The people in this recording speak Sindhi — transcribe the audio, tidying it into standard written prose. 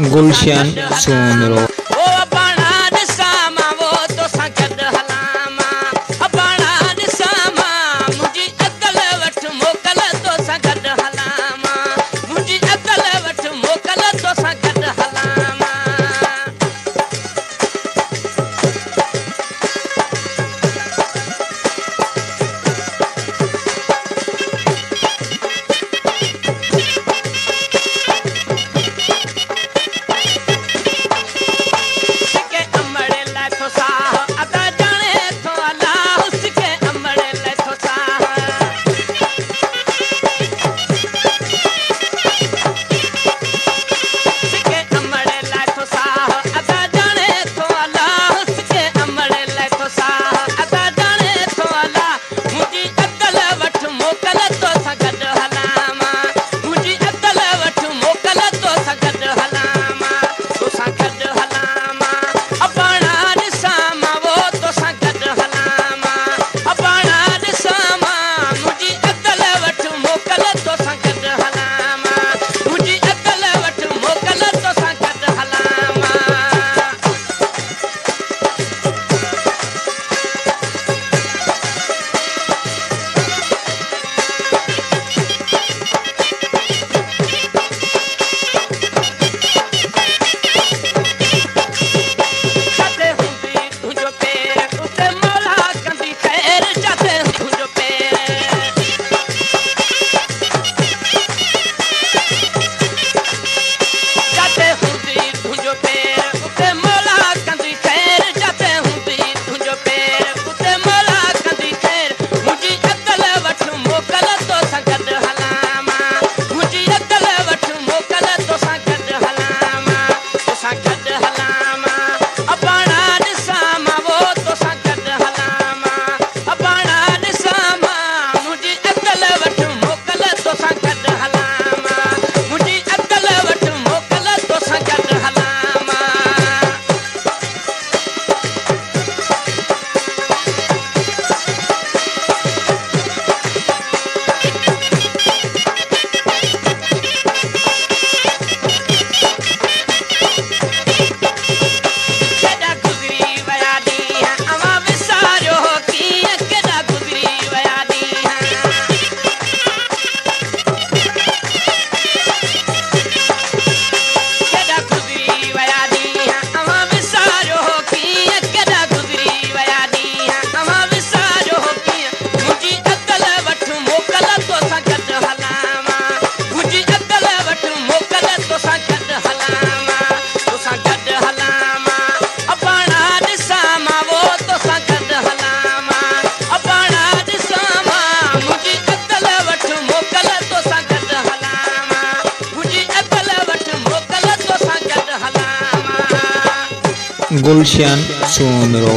گلشن سومرو. او اباڻا ڏسان مان وو توسان گڏ هلان مان اباڻا ڏسان مان منهنجي عقل وٺ موڪل توسان گڏ هلان مان منهنجي عقل وٺ موڪل توسان گڏ هلان مان. سڪي امڙ لاء ٿو ساهه ادا ڄاڻي ٿو الله سڪي امڙ لاء ٿو ساهه. سڪي امڙ لاء ٿو ساهه ادا ڄاڻي ٿو الله سڪي امڙ لاء ٿو ساهه ادا ڄاڻي ٿو الله منهنجي عقل وٺ موڪل توسان گڏ هلان مان منهنجي عقل وٺ موڪل توسان گڏ هلان مان توسان گڏ هلان مان اباڻا ڏسان مان وو توسان گڏ هلان مان اباڻا ڏسان مان منهنجي عقل وٺ موڪل توسان گڏ هلان مان منهنجي عقل وٺ موڪل توسان گڏ هلان مان. جاتي هوندي تنهنجو پير اتي مولا ڪندي خير جاتي تنهنجو پير. جاتي هوندي تنهنجو پير اتي مولا ڪندي خير جاتي هوندي تنهنجو پير اتي مولا ڪندي خير منهنجي عقل وٺ موڪل توسان گڏ هلان مان منهنجي عقل وٺ موڪل توسان گڏ هلان مان توسان گڏ هلان مان اباڻا ڏسان مان وو توسان گڏ هلان مان اباڻا ڏسان مان منهنجي عقل وٺ موڪل توسان گڏ هلان مان منهنجي عقل وٺ موڪل توسان گڏ هلان مان. ڪيڏا گذري ويا ڏينهن اوهان وساريو ڪيئن ڪيڏا گذري ويا ڏينهن. ڪيڏا گذري ويا ڏينهن اوهان وساريو ڪيئن ڪيڏا گذري ويا ڏينهن اوهان وساريو ڪيئن منهنجي عقل وٺ موڪل توسان گڏ هلان مان منهنجي عقل وٺ موڪل توسان گڏ هلان مان توسان گڏ هلان مان اباڻا ڏسان مان وو توسان گڏ هلان مان اباڻا ڏسان مان منهنجي عقل وٺ موڪل توسان گڏ هلان مان منهنجي عقل وٺ موڪل توسان گڏ هلان مان. گلشن سومرو.